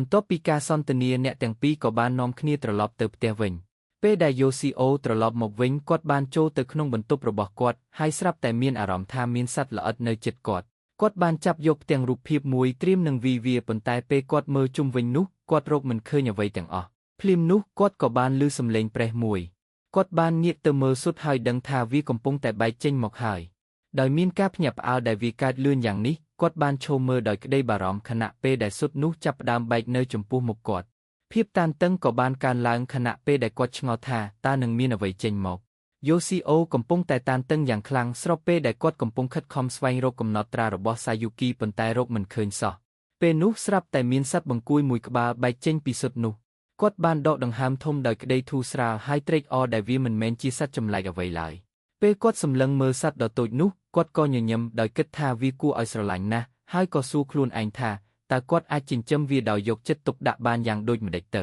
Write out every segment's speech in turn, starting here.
បន្ទាប់ពីការសន្ទនាអ្នកទាំងពីរក៏បាននាំគ្នាត្រឡប់ទៅផ្ទះវិញពេលដែលយូស៊ីអូត្រឡប់មកវិញគាត់បានចូលទៅក្នុងបន្ទប់របស់គាត់ហើយស្រាប់តែមានអារម្មណ៍ថាមានសត្វល្អិតនៅជិតគាត់គាត់បានចាប់យកផ្ទាំងរូបភាពមួយត្រៀមនឹងវីវាប៉ុន្តែពេលគាត់មើលជុំវិញនោះគាត់រកមិនឃើញអ្វីទាំងអស់ភ្លាមនោះគាត់ក៏បានឮសំឡេងប្រេះមួយគាត់បានងាកទៅមើលសុទ្ធហើយដឹងថាវាកំពុងតែបែកចេញមកហើយដោយមានការភ្ញាក់ផ្អើលដែលវាកើតលឿនយ៉ាងនេះគាត់បានឈរមើលដោយក្តីបារម្ភខណៈពេលដែលសុទ្ធនោះចាប់ផ្ដើមបែកនៅចំពោះមុខគាត់ភាពតានតឹងក៏បានកើនឡើងខណៈពេលដែលគាត់ឆ្ងល់ថាតើនឹងមានអ្វីចេញមកយូស៊ីអូកំពុងតែតានតឹងយ៉ាងខ្លាំងស្របពេលដែលគាត់កំពុងខិតខំស្វែងរកកំណត់ត្រារបស់សាយុគីប៉ុន្តែរកមិនឃើញសោះពេលនោះស្រាប់តែមានសត្វបង្គួយមួយក្បាលបែកចេញពីសុទ្ធនោះគាត់បានដកដង្ហើមធំដោយក្តីធូរស្រាលហើយត្រេកអរដែលវាមិនមែនជាសត្វចម្លែកអ្វីឡើយពេលគាត់សម្លឹងមើលសត្វដ៏តូចនោះគាត់ក៏ញញឹមដោយគិតថាវាគួរឲ្យស្រឡាញ់ណាស់ហើយក៏សួរខ្លួនឯងថាតើគាត់អាចចិញ្ចឹមវាដោយយកចិត្តទុកដាក់បានយ៉ាងដូចម្តេចទៅ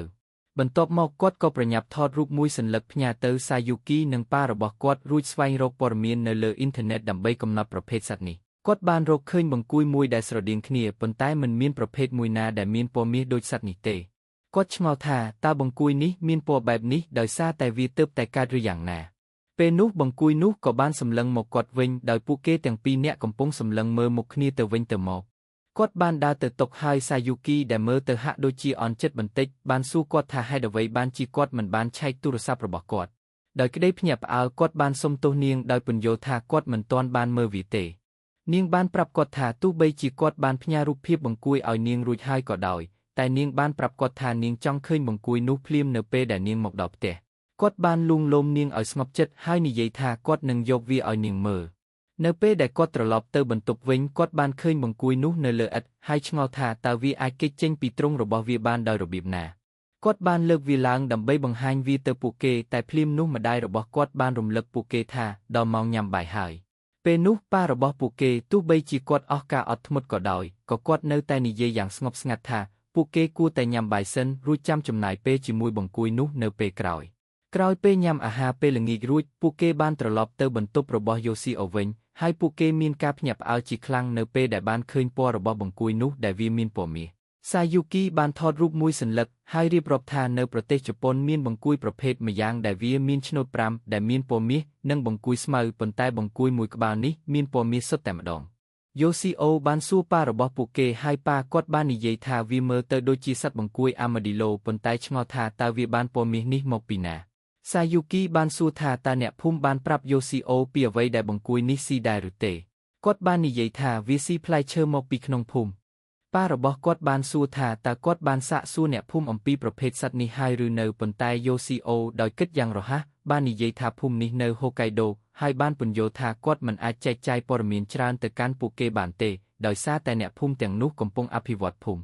បន្ទាប់មកគាត់ក៏ប្រញាប់ថតរូបមួយសន្លឹកផ្ញើទៅសាយុគីនិងប៉ារបស់គាត់រួចស្វែងរកព័ត៌មាននៅលើអ៊ីនធឺណិតដើម្បីកំណត់ប្រភេទសត្វនេះគាត់បានរកឃើញបង្គួយមួយដែលស្រដៀងគ្នាប៉ុន្តែមិនមានប្រភេទមួយណាដែលមានពណ៌មាសដូចសត្វនេះទេគាត់ឆ្ងល់ថាតើបង្គួយនេះមានពណ៌បែបនេះដោយសារតែវាទើបតែកើតឬយ៉ាងណាពេលនោះបង្គួយនោះក៏បានសម្លឹងមកគាត់វិញដោយពួកគេទាំងពីរនាក់កំពុងសម្លឹងមើលមុខគ្នាទៅវិញទៅមកគាត់បានដើរទៅតុហើយសាយុគីដែលមើលទៅហាក់ដូចជាអន់ចិត្តបន្តិចបានសួរគាត់ថាហេតុអ្វីបានជាគាត់មិនបានឆែកទូរស័ព្ទរបស់គាត់ដោយក្តីភ្ញាក់ផ្អើលគាត់បានសុំទោសនាងដោយពន្យល់ថាគាត់មិនទាន់បានមើលវាទេនាងបានប្រាប់គាត់ថាទោះបីជាគាត់បានផ្ញើរូបភាពបង្គួយឲ្យនាងរួចហើយក៏ដោយតែនាងបានប្រាប់គាត់ថានាងចង់ឃើញបង្គួយនោះភ្លាមនៅពេលដែលនាងមកដល់ផ្ទះគាត់បានលួងលោមនាងឲ្យស្ងប់ចិត្តហើយនិយាយថាគាត់នឹងយកវាឲ្យនាងមើលនៅពេលដែលគាត់ត្រឡប់ទៅបន្ទប់វិញគាត់បានឃើញបង្គួយនោះនៅលើឥដ្ឋហើយឆ្ងល់ថាតើវាអាចគេចចេញពីទ្រុងរបស់វាបានដោយរបៀបណាគាត់បានលើកវាឡើងដើម្បីបង្ហាញវាទៅពួកគេតែភ្លាមនោះម្ដាយរបស់គាត់បានរំលឹកពួកគេថាដល់ម៉ោងញ៉ាំបាយហើយពេលនោះប៉ារបស់ពួកគេទោះបីជាគាត់អស់ការអត់ធ្មត់ក៏ដោយក៏គាត់នៅតែនិយាយយ៉ាងស្ងប់ស្ងាត់ថាពួកគេគួរតែញ៉ាំបាយសិនរួចចាំចំណាយពេលជាមួយបង្គួយនោះនៅពេលក្រោយក្រោយពេលញ៉ាំអាហារពេលល្ងាចរួចពួកគេបានត្រឡប់ទៅបន្ទប់របស់យូស៊ីអូវិញហើយពួកគេមានការភ្ញាក់ផ្អើលជាខ្លាំងនៅពេលដែលបានឃើញពណ៌របស់បង្គួយនោះដែលវាមានពណ៌មាសសាយុគីបានថតរូបមួយសន្លឹកហើយរៀបរាប់ថានៅប្រទេសជប៉ុនមានបង្គួយប្រភេទម្យ៉ាងដែលវាមានឆ្នូត5ដែលមានពណ៌មាសនិងបង្គួយស្មៅប៉ុន្តែបង្គួយមួយក្បាលនេះមានពណ៌មាសសុទ្ធតែម្ដងយូស៊ីអូបានសួរប៉ារបស់ពួកគេហើយប៉ាគាត់បាននិយាយថាវាមើលទៅដូចជាសត្វបង្គួយអាម៉ាឌីឡូប៉ុន្តែឆ្ងល់ថាតើវាបានពណ៌មាសនេះមកពីណាសាយុគីបានសួរថាតើអ្នកភូមិបានប្រាប់យូស៊ីអូពីអ្វីដែលបង្គួយនេះស៊ីដែរឬទេគាត់បាននិយាយថាវាស៊ីផ្លែឈើមកពីក្នុងភូមិប៉ារបស់គាត់បានសួរថាតើគាត់បានសាកសួរអ្នកភូមិអំពីប្រភេទសត្វនេះហើយឬនៅប៉ុន្តែយូស៊ីអូដោយគិតយ៉ាងរហ័សបាននិយាយថាភូមិនេះនៅហូកៃដូហើយបានពន្យល់ថាគាត់មិនអាចចែកចាយព័ត៌មានច្រើនទៅកាន់ពួកគេបានទេដោយសារតែអ្នកភូមិទាំងនោះកំពុងអភិវឌ្ឍភូមិ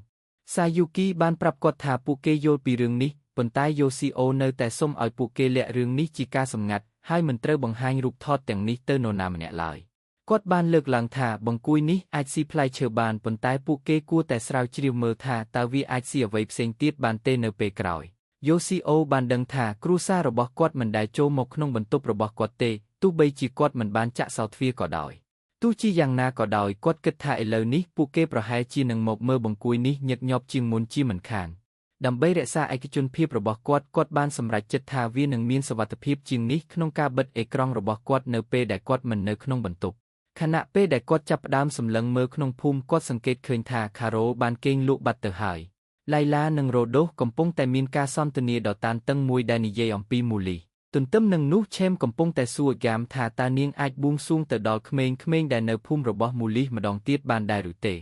សាយុគីបានប្រាប់គាត់ថាពួកគេយល់ពីរឿងនេះប៉ុន្តែយូស៊ីអូនៅតែសុំឲ្យពួកគេលាក់រឿងនេះជាការសម្ងាត់ហើយមិនត្រូវបង្ហាញរូបថតទាំងនេះទៅនរណាម្នាក់ឡើយគាត់បានលើកឡើងថាបង្គួយនេះអាចស៊ីផ្លែឈើបានប៉ុន្តែពួកគេគួរតែស្រាវជ្រាវមើលថាតើវាអាចស៊ីអ្វីផ្សេងទៀតបានទេនៅពេលក្រោយយូស៊ីអូបានដឹងថាគ្រួសាររបស់គាត់មិនដែលចូលមកក្នុងបន្ទប់របស់គាត់ទេទោះបីជាគាត់មិនបានចាក់សោទ្វារក៏ដោយទោះជាយ៉ាងណាក៏ដោយគាត់គិតថាឥឡូវនេះពួកគេប្រហែលជានឹងមកមើលបង្គួយនេះញឹកញាប់ជាងមុនជាមិនខានដើម្បីរក្សាឯកជនភាពរបស់គាត់គាត់បានសម្រេចចិត្តថាវានឹងមានសុវត្ថិភាពជាងនេះក្នុងការបិទអេក្រង់របស់គាត់នៅពេលដែលគាត់មិននៅក្នុងបន្ទប់ខណៈពេលដែលគាត់ចាប់ផ្ដើមសម្លឹងមើលក្នុងភូមិគាត់សង្កេតឃើញថាខារ៉ូបានគេងលក់បាត់ទៅហើយឡៃឡានិងរ៉ូដូសកំពុងតែមានការសន្ទនាដ៏តានតឹងមួយដែលនិយាយអំពីមូលីទន្ទឹមនឹងនោះឆេមកំពុងតែសួរហ្គាមថាតើនាងអាចបួងសួងទៅដល់ក្មេងៗដែលនៅភូមិរបស់មូលីម្ដងទៀតបានដែរឬទេ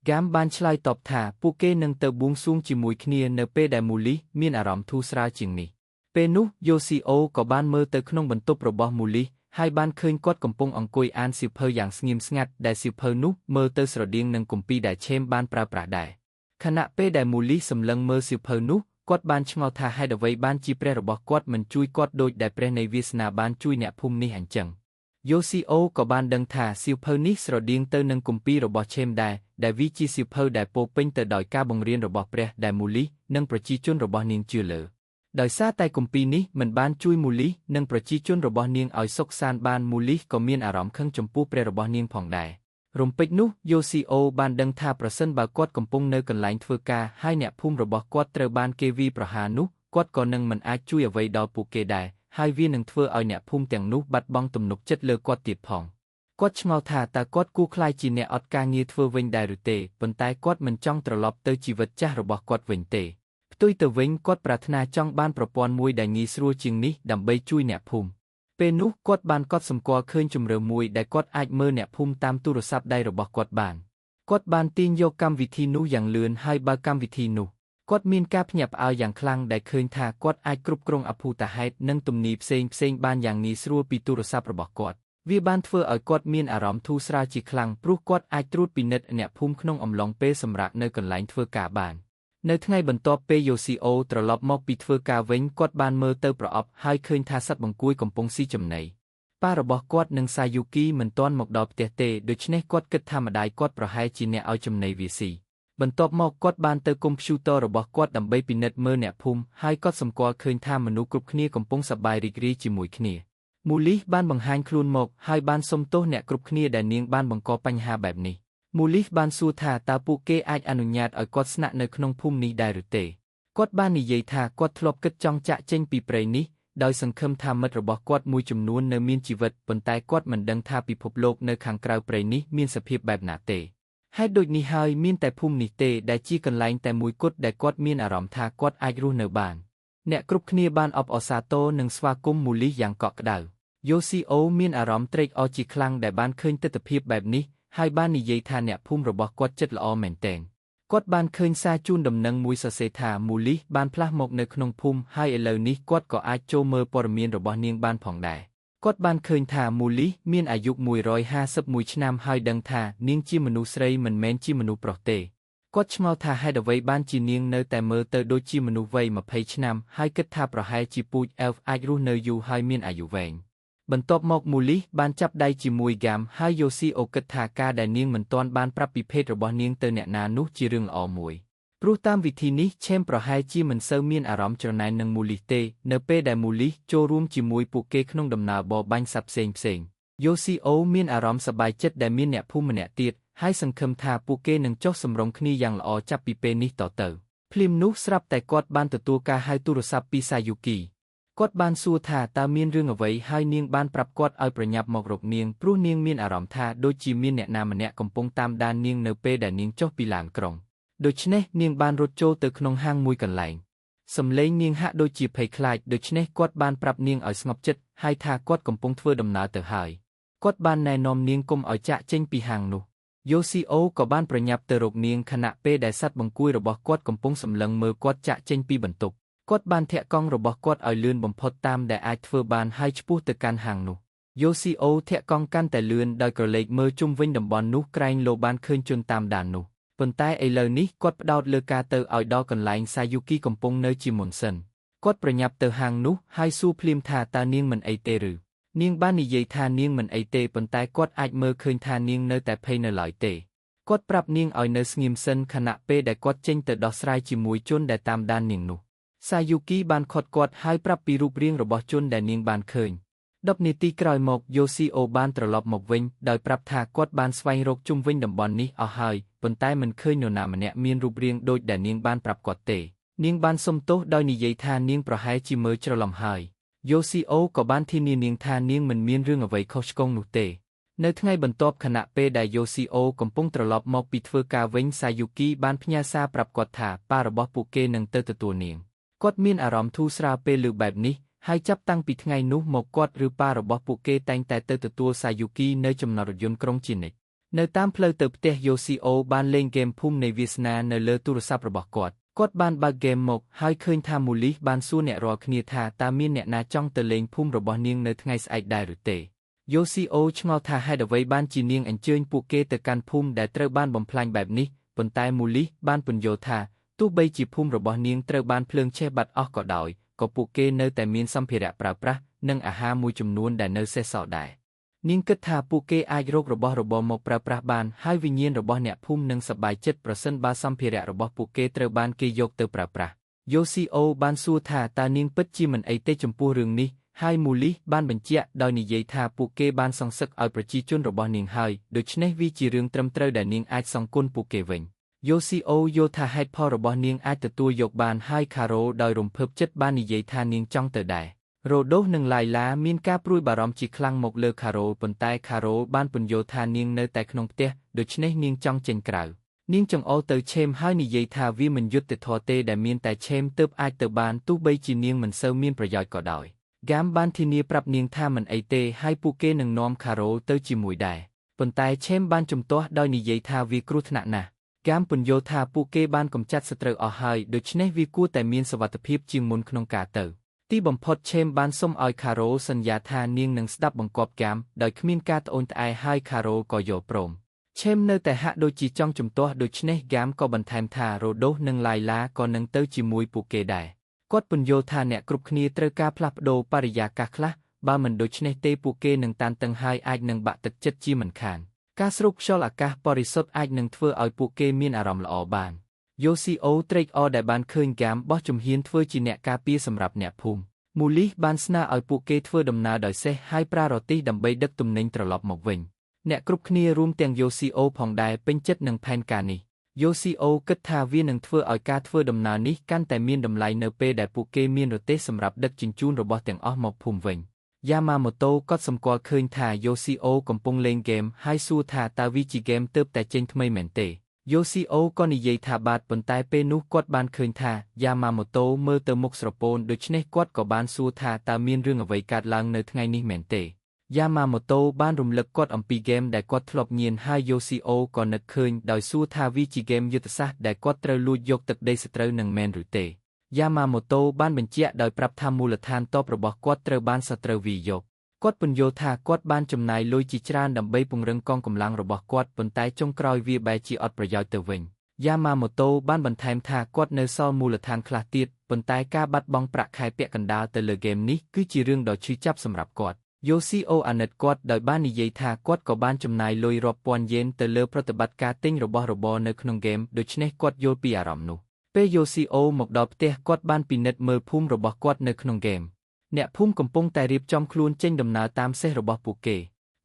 ហ្គាមបានឆ្លើយតបថាពួកគេនឹងទៅបួងសួងជាមួយគ្នានៅពេលដែលមូលីមានអារម្មណ៍ធូរស្រាលជាងនេះពេលនោះយូស៊ីអូក៏បានមើលទៅក្នុងបន្ទប់របស់មូលីហើយបានឃើញគាត់កំពុងអង្គុយអានសៀវភៅយ៉ាងស្ងៀមស្ងាត់ដែលសៀវភៅនោះមើលទៅស្រដៀងនឹងគម្ពីរដែលឆេមបានប្រើប្រាស់ដែរខណៈពេលដែលមូលីសម្លឹងមើលសៀវភៅនោះគាត់បានឆ្ងល់ថាហេតុអ្វីបានជាព្រះរបស់គាត់មិនជួយគាត់ដូចដែលព្រះនៃវាសនាបានជួយអ្នកភូមិនេះអញ្ចឹងយូស៊ីអូក៏បានដឹងថាសៀវភៅនេះស្រដៀងទៅនឹងគម្ពីររបស់ឆេមដែរដែលវាជាសៀវភៅដែលពោពេញទៅដោយការបង្រៀនរបស់ព្រះដែលមូលីនិងប្រជាជនរបស់នាងជឿលើដោយសារតែគម្ពីរនេះមិនបានជួយមូលីនិងប្រជាជនរបស់នាងឲ្យសុខសាន្តបានមូលីក៏មានអារម្មណ៍ខឹងចំពោះព្រះរបស់នាងផងដែរ រំពេចនោះយូស៊ីអូបានដឹងថាប្រសិនបើគាត់កំពុងនៅកន្លែងធ្វើការហើយអ្នកភូមិរបស់គាត់ត្រូវបានគេវាយប្រហារនោះគាត់ក៏នឹងមិនអាចជួយអ្វីដល់ពួកគេដែរហើយវានឹងធ្វើឲ្យអ្នកភូមិទាំងនោះបាត់បង់ទំនុកចិត្តលើគាត់ទៀតផងគាត់ឆ្ងល់ថាតើគាត់គួរក្លាយជាអ្នកអត់ការងារធ្វើវិញដែរឬទេប៉ុន្តែគាត់មិនចង់ត្រឡប់ទៅជីវិតចាស់របស់គាត់វិញទេផ្ទុយទៅវិញគាត់ប្រាថ្នាចង់បានប្រព័ន្ធមួយដែលងាយស្រួលជាងនេះដើម្បីជួយអ្នកភូមិពេលនោះគាត់បានកត់សម្គាល់ឃើញជម្រើសមួយដែលគាត់អាចមើលអ្នកភូមិតាមទូរស័ព្ទដៃរបស់គាត់បានគាត់បានទាញយកកម្មវិធីនោះយ៉ាងលឿនហើយបើកកម្មវិធីនោះគាត់មានការភ្ញាក់ផ្អើលយ៉ាងខ្លាំងដែលឃើញថាគាត់អាចគ្រប់គ្រងអភូតហេតុនិងទំនីផ្សេងៗបានយ៉ាងងាយស្រួលពីទូរស័ព្ទរបស់គាត់វាបានធ្វើឲ្យគាត់មានអារម្មណ៍ធូរស្រាលជាខ្លាំងព្រោះគាត់អាចត្រួតពិនិត្យអ្នកភូមិក្នុងអំឡុងពេលសម្រាកនៅកន្លែងធ្វើការបាននៅថ្ងៃបន្ទាប់ពេលយូស៊ីអូត្រឡប់មកពីធ្វើការវិញគាត់បានមើលទៅប្រអប់ហើយឃើញថាសត្វបង្គួយកំពុងស៊ីចំណីប៉ារបស់គាត់និងសាយូគីមិនទាន់មកដល់ផ្ទះទេដូច្នេះគាត់គិតថាម្ដាយគាត់ប្រហែលជាអ្នកឲ្យចំណីវាស៊ីបន្ទាប់មកគាត់បានទៅកុំព្យូទ័ររបស់គាត់ដើម្បីពិនិត្យមើលអ្នកភូមិហើយគាត់សម្គាល់ឃើញថាមនុស្សគ្រប់គ្នាកំពុងសប្បាយរីករាយជាមួយគ្នាមូលីសបានបង្ហាញខ្លួនមកហើយបានសុំទោសអ្នកគ្រប់គ្នាដែលនាងបានបង្កបញ្ហាបែបនេះមូលីសបានសួរថាតើពួកគេអាចអនុញ្ញាតឲ្យគាត់ស្នាក់នៅក្នុងភូមិនេះដែរឬទេគាត់បាននិយាយថាគាត់ធ្លាប់គិតចង់ចាក់ចេញពីព្រៃនេះដោយសង្ឃឹមថាមិត្តរបស់គាត់មួយចំនួននៅមានជីវិតប៉ុន្តែគាត់មិនដឹងថាពិភពលោកនៅខាងក្រៅព្រៃនេះមានសភាពបែបណាទេហេតុដូចនេះហើយមានតែភូមិនេះទេដែលជាកន្លែងតែមួយគត់ដែលគាត់មានអារម្មណ៍ថាគាត់អាចរស់នៅបានអ្នកគ្រប់គ្នាបានអបអរសាទរនិងស្វាគមន៍មូលីសយ៉ាងកក់ក្ដៅយូស៊ីអូមានអារម្មណ៍ត្រេកអរជាខ្លាំងដែលបានឃើញទិដ្ឋភាពបែបនេះហើយបាននិយាយថាអ្នកភូមិរបស់គាត់ចិត្តល្អមែនទែនគាត់បានឃើញសារជូនដំណឹងមួយសរសេរថាមូលីសបានផ្លាស់មកនៅក្នុងភូមិហើយឥឡូវនេះគាត់ក៏អាចចូលមើលព័ត៌មានរបស់នាងបានផងដែរគាត់បានឃើញថាមូលីសមានអាយុ151ឆ្នាំហើយដឹងថានាងជាមនុស្សស្រីមិនមែនជាមនុស្សប្រុសទេគាត់ឆ្ងល់ថាហេតុអ្វីបានជានាងនៅតែមើលទៅដូចជាមនុស្សវ័យ20ឆ្នាំហើយគិតថាប្រហែលជាពូជអែលអាចរស់នៅយូរហើយមានអាយុវែងបន្ទាប់មកមូលីសបានចាប់ដៃជាមួយហ្គាមហើយយូស៊ីអូគិតថាការដែលនាងមិនទាន់បានប្រាប់ពីភេទរបស់នាងទៅអ្នកណានោះជារឿងល្អមួយព្រោះតាមវិធីនេះឆេមប្រហែលជាមិនសូវមានអារម្មណ៍ច្រណែននឹងមូលីសទេនៅពេលដែលមូលីសចូលរួមជាមួយពួកគេក្នុងដំណើរបរបាញ់សត្វផ្សេងៗយូស៊ីអូមានអារម្មណ៍សប្បាយចិត្តដែលមានអ្នកភូមិម្នាក់ទៀតហើយសង្ឃឹមថាពួកគេនឹងចុះសម្រុងគ្នាយ៉ាងល្អចាប់ពីពេលនេះតទៅភ្លាមនោះស្រាប់តែគាត់បានទទួលការហៅទូរស័ព្ទពីសាយូគីគាត់បានសួរថាតើមានរឿងអ្វីហើយនាងបានប្រាប់គាត់ឲ្យប្រញាប់មករកនាងព្រោះនាងមានអារម្មណ៍ថាដូចជាមានអ្នកណាម្នាក់កំពុងតាមដាននាងនៅពេលដែលនាងចុះពីឡានក្រុងដូច្នេះនាងបានរត់ចូលទៅក្នុងហាងមួយកន្លែងសំឡេងនាងហាក់ដូចជាភ័យខ្លាចដូច្នេះគាត់បានប្រាប់នាងឲ្យស្ងប់ចិត្តហើយថាគាត់កំពុងធ្វើដំណើរទៅហើយគាត់បានណែនាំនាងកុំឲ្យចាក់ចេញពីហាងនោះយូស៊ីអូក៏បានប្រញាប់ទៅរកនាងខណៈពេលដែលសត្វបង្គួយរបស់គាត់កំពុងសម្លឹងមើលគាត់ចាក់ចេញពីបន្ទប់គាត់បានធាក់កង់របស់គាត់ឲ្យលឿនបំផុតតាមដែលអាចធ្វើបានហើយឆ្ពោះទៅកាន់ហាងនោះយូស៊ីអូធាក់កង់កាន់តែលឿនដោយក្រឡេកមើលជុំវិញតំបន់នោះក្រែងលោបានឃើញជនតាមដាននោះប៉ុន្តែឥឡូវនេះគាត់ផ្ដោតលើការទៅឲ្យដល់កន្លែងសាយូគីកំពុងនៅជាមុនសិនគាត់ប្រញាប់ទៅហាងនោះហើយសួរភ្លាមថាតើនាងមិនអីទេឬនាងបាននិយាយថានាងមិនអីទេប៉ុន្តែគាត់អាចមើលឃើញថានាងនៅតែភ័យនៅឡើយទេគាត់ប្រាប់នាងឲ្យនៅស្ងៀមសិនខណៈពេលដែលគាត់ចេញទៅដោះស្រាយជាមួយជនដែលតាមដាននាងនោះសាយូគីបានខត់គាត់ហើយប្រាប់ពីរូបរាងរបស់ជនដែលនាងបានឃើញ10នាទីក្រោយមកយូស៊ីអូបានត្រឡប់មកវិញដោយប្រាប់ថាគាត់បានស្វែងរកជុំវិញតំបន់នេះអស់ហើយប៉ុន្តែមិនឃើញនរណាម្នាក់មានរូបរាងដូចដែលនាងបានប្រាប់គាត់ទេនាងបានសុំទោសដោយនិយាយថានាងប្រហែលជាមើលច្រឡំហើយយូស៊ីអូក៏បានធានានាងថានាងមិនមានរឿងអ្វីខុសឆ្គងនោះទេនៅថ្ងៃបន្ទាប់ខណៈពេលដែលយូស៊ីអូកំពុងត្រឡប់មកពីធ្វើការវិញសាយូគីបានផ្ញើសារប្រាប់គាត់ថាប៉ារបស់ពួកគេនឹងទៅទទួលនាងគាត់មានអារម្មណ៍ធូរស្រាលពេលឮបែបនេះហើយចាប់តាំងពីថ្ងៃនោះមកគាត់ឬប៉ារបស់ពួកគេតែងតែទៅទទួលសាយូគីនៅចំណតរថយន្តក្រុងជានិច្ចនៅតាមផ្លូវទៅផ្ទះយូស៊ីអូបានលេងហ្គេមភូមិនៃវាសនានៅលើទូរស័ព្ទរបស់គាត់គាត់បានបើកហ្គេមមកហើយឃើញថាមូលីសបានសួរអ្នករាល់គ្នាថាតើមានអ្នកណាចង់ទៅលេងភូមិរបស់នាងនៅថ្ងៃស្អែកដែរឬទេយូស៊ីអូឆ្ងល់ថាហេតុអ្វីបានជានាងអញ្ជើញពួកគេទៅកាន់ភូមិដែលត្រូវបានបំផ្លាញបែបនេះប៉ុន្តែមូលីសបានពន្យល់ថាទោះបីជាភូមិរបស់នាងត្រូវបានភ្លើងឆេះបាត់អស់ក៏ដោយក៏ពួកគេនៅតែមានសម្ភារៈប្រើប្រាស់និងអាហារមួយចំនួនដែលនៅសេសសល់ដែរនាងគិតថាពួកគេអាចរករបស់របរមកប្រើប្រាស់បានហើយវិញ្ញាណរបស់អ្នកភូមិនឹងសប្បាយចិត្តប្រសិនបើសម្ភារៈរបស់ពួកគេត្រូវបានគេយកទៅប្រើប្រាស់យូស៊ីអូបានសួរថាតើនាងពិតជាមិនអីទេចំពោះរឿងនេះ ហើយមូលីសបានបញ្ជាក់ដោយនិយាយថាពួកគេបានសងសឹកឲ្យប្រជាជនរបស់នាងហើយដូច្នេះវាជារឿងត្រឹមត្រូវដែលនាងអាចសងគុណពួកគេវិញ យូស៊ីអូយល់ថាហេតុផលរបស់នាងអាចទទួលយកបានហើយខារ៉ូដោយរំភើបចិត្តបាននិយាយថានាងចង់ទៅដែររ៉ូដូសនិងឡៃឡាមានការព្រួយបារម្ភជាខ្លាំងមកលើខារ៉ូប៉ុន្តែខារ៉ូបានពន្យល់ថានាងនៅតែក្នុងផ្ទះដូច្នេះនាងចង់ចេញក្រៅនាងចង្អុលទៅឆេមហើយនិយាយថាវាមិនយុត្តិធម៌ទេដែលមានតែឆេមទើបអាចទៅបានទោះបីជានាងមិនសូវមានប្រយោជន៍ក៏ដោយហ្គាមបានធានាប្រាប់នាងថាមិនអីទេហើយពួកគេនឹងនាំខារ៉ូទៅជាមួយដែរប៉ុន្តែឆេមបានជំទាស់ដោយនិយាយថាវាគ្រោះថ្នាក់ណាស់ហ្គាមពន្យល់ថាពួកគេបានកម្ចាត់សត្រូវអស់ហើយដូច្នេះវាគួរតែមានសុវត្ថិភាពជាងមុនក្នុងការទៅទីបំផុតឆេមបានសុំឲ្យខារ៉ូសន្យាថានាងនឹងស្ដាប់បង្គាប់ហ្គាមដោយគ្មានការត្អូញត្អែហើយខារ៉ូក៏យល់ព្រមឆេមនៅតែហាក់ដូចជាចង់ជំទាស់ដូច្នេះហ្គាមក៏បន្ថែមថារ៉ូដូសនិងឡៃឡាក៏នឹងទៅជាមួយពួកគេដែរគាត់ពន្យល់ថាអ្នកគ្រប់គ្នាត្រូវការផ្លាស់ប្ដូរបរិយាកាសខ្លះបើមិនដូច្នេះទេពួកគេនឹងតានតឹងហើយអាចនឹងបាក់ទឹកចិត្តជាមិនខានការស្រូបខ្យល់អាកាសបរិសុទ្ធអាចនឹងធ្វើឲ្យពួកគេមានអារម្មណ៍ល្អបានយូស៊ីអូត្រេកអរដែលបានឃើញហ្គាមបោះជំហានធ្វើជាអ្នកការពារសម្រាប់អ្នកភូមិមូលីសបានស្នើឲ្យពួកគេធ្វើដំណើរដោយសេះហើយប្រើរទេះដើម្បីដឹកទំនិញត្រឡប់មកវិញអ្នកគ្រប់គ្នារួមទាំងយូស៊ីអូផងដែរពេញចិត្តនឹងផែនការនេះយូស៊ីអូគិតថាវានឹងធ្វើឲ្យការធ្វើដំណើរនេះកាន់តែមានតម្លៃនៅពេលដែលពួកគេមានរទេះសម្រាប់ដឹកជញ្ជូនរបស់ទាំងអស់មកភូមិវិញយ៉ាម៉ាម៉ូតូក៏សម្គាល់ឃើញថាយូស៊ីអូកំពុងលេងហ្គេមហើយសួរថាតើវាជាហ្គេមទើបតែចេញថ្មីមែនទេយូស៊ីអូក៏និយាយថាបាទប៉ុន្តែពេលនោះគាត់បានឃើញថាយ៉ាម៉ាម៉ូតូមើលទៅមុខស្រពោនដូច្នេះគាត់ក៏បានសួរថាតើមានរឿងអ្វីកើតឡើងនៅថ្ងៃនេះមែនទេយ៉ាម៉ាម៉ូតូបានរំលឹកគាត់អំពីហ្គេមដែលគាត់ធ្លាប់ញៀនហើយយូស៊ីអូក៏នឹកឃើញដោយសួរថាវាជាហ្គេមយុទ្ធសាស្ត្រដែលគាត់ត្រូវលួចយកទឹកដីសត្រូវនឹងមែនឬទេយ៉ាម៉ាម៉ូតូបានបញ្ជាក់ដោយប្រាប់ថាមូលដ្ឋានទ័ពរបស់គាត់ត្រូវបានសត្រូវវាយយកគាត់ពន្យល់ថាគាត់បានចំណាយលុយជាច្រើនដើម្បីពង្រឹងកងកម្លាំងរបស់គាត់ប៉ុន្តែចុងក្រោយវាបែរជាអត់ប្រយោជន៍ទៅវិញយ៉ាម៉ាម៉ូតូបានបន្ថែមថាគាត់នៅសល់មូលដ្ឋានខ្លះទៀតប៉ុន្តែការបាត់បង់ប្រាក់ខែពាក់កណ្ដាលទៅលើហ្គេមនេះគឺជារឿងដ៏ឈឺចាប់សម្រាប់គាត់យូស៊ីអូអាណិតគាត់ដោយបាននិយាយថាគាត់ក៏បានចំណាយលុយរាប់ពាន់យេនទៅលើប្រតិបត្តិការទិញរបស់របរនៅក្នុងហ្គេមដូច្នេះគាត់យល់ពីអារម្មណ៍នោះពេលយូស៊ីអូមកដល់ផ្ទះគាត់បានពិនិត្យមើលភូមិរបស់គាត់នៅក្នុងហ្គេមអ្នកភូមិកំពុងតែរៀបចំខ្លួនចេញដំណើរតាមសេះរបស់ពួកគេ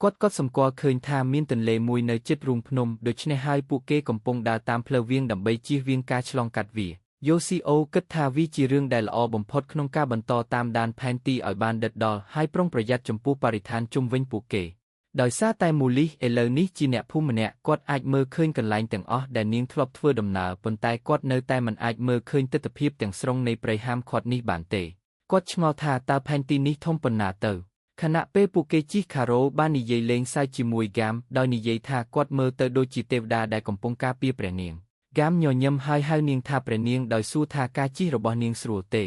គាត់ក៏សម្គាល់ឃើញថាមានទន្លេមួយនៅជិតរូងភ្នំដូច្នេះហើយពួកគេកំពុងដើរតាមផ្លូវវាងដើម្បីជៀសវាងការឆ្លងកាត់វាយូស៊ីអូគិតថាវាជារឿងដែលល្អបំផុតក្នុងការបន្តតាមដានផែនទីឲ្យបានដិតដល់ហើយប្រុងប្រយ័ត្នចំពោះបរិស្ថានជុំវិញពួកគេដោយសារតែមូលីសឥឡូវនេះជាអ្នកភូមិម្នាក់គាត់អាចមើលឃើញកន្លែងទាំងអស់ដែលនាងធ្លាប់ធ្វើដំណើរប៉ុន្តែគាត់នៅតែមិនអាចមើលឃើញទិដ្ឋភាពទាំងស្រុងនៃព្រៃហាមឃាត់នេះបានទេគាត់ឆ្ងល់ថាតើផែនទីនេះធំប៉ុណ្ណាទៅខណៈពេលពួកគេជិះខារ៉ូបាននិយាយលេងសើចជាមួយហ្គាមដោយនិយាយថាគាត់មើលទៅដូចជាទេវតាដែលកំពុងការពារព្រះនាងហ្គាមញញឹមហើយហៅនាងថាព្រះនាងដោយសួរថាការជិះរបស់នាងស្រួលទេ